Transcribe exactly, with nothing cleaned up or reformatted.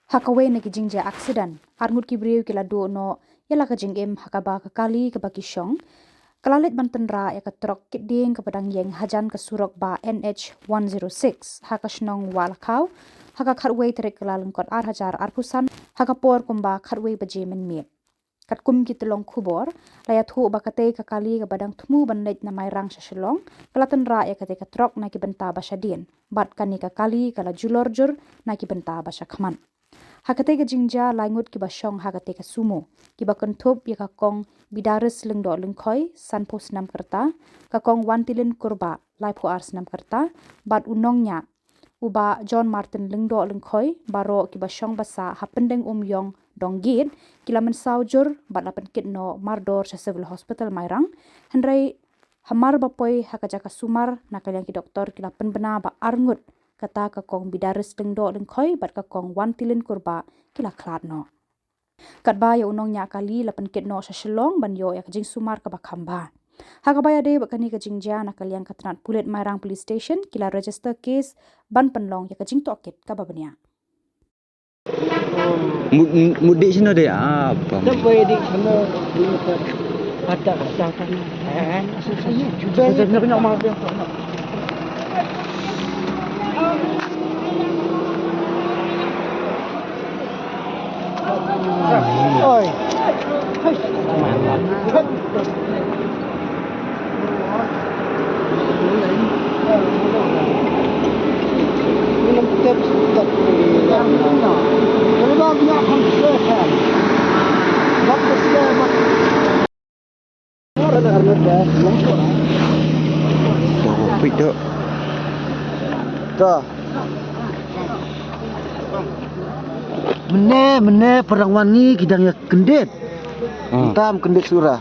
Ha kawei na ki jingjia aksiden, arngut ki briew ki la duh noh ïa la ka jingim ha kaba ka kali kaba ki shong ka la leit ban tynrah ïa ka trok kit dieng kaba dang ïeng hajan ka surok ba N H one zero six ha ka shnong Walakhaw ha ka khatwei tarik Kyllalyngkot ar hajar arphew san ha ka por kumba khatwei baje mynmiet. Katkum ki tyllong khubor, la ïathuh ba katei ka kali kaba dang thmu ban leit na Mairang sha Shillong ka la tynrah ïa katei ka trok na ki bynta ba shadien, bad kane ka kali ka la julor jur na ki bynta ba shakhmat. Ha katei ka jingjia, laingut kiba shong ha katei ka sumo, kiba kynthup ïa ka Kong Bidaris Lyngdoh Lyngkhoi, sanphew snem ka rta, ka Kong Wantilin Kurbah, laiphew ar snem ka rta, bad u nongñiah u Bah John Martin Lyngdoh Lyngkhoi, baroh kiba shong ba sah ha Pyndengumiong Donggiit, ki la mynsaw jur bad la pynkit noh mardor sha Civil Hospital Mairang, hynrei hamar ba poi ha ka jaka sumar, na ka liang ki doktor ki la pynbna ba arngut, kata ka Kong Bidaris Lyngdoh Lyngkhoi bad ka Kong Wantilin Kurbah, ki la khlad noh. Katba ïa u nongñiah kali la pynkit noh sha Shillong ban ïoh ïa ka jingsumar kaba kham bha. Ha kaba ïadei bad kane ka jingjia, na ka liang ka tnat pulit Mairang Police Station ki la register case ban pynlong ïa ka jingtohkit kaba bniah. Mut, mut dih sino deh, ah, bang. Oi. Mynne, mynne parangwan ngi ki dang ïa kyndit. Hmm. Tam kyndit sura.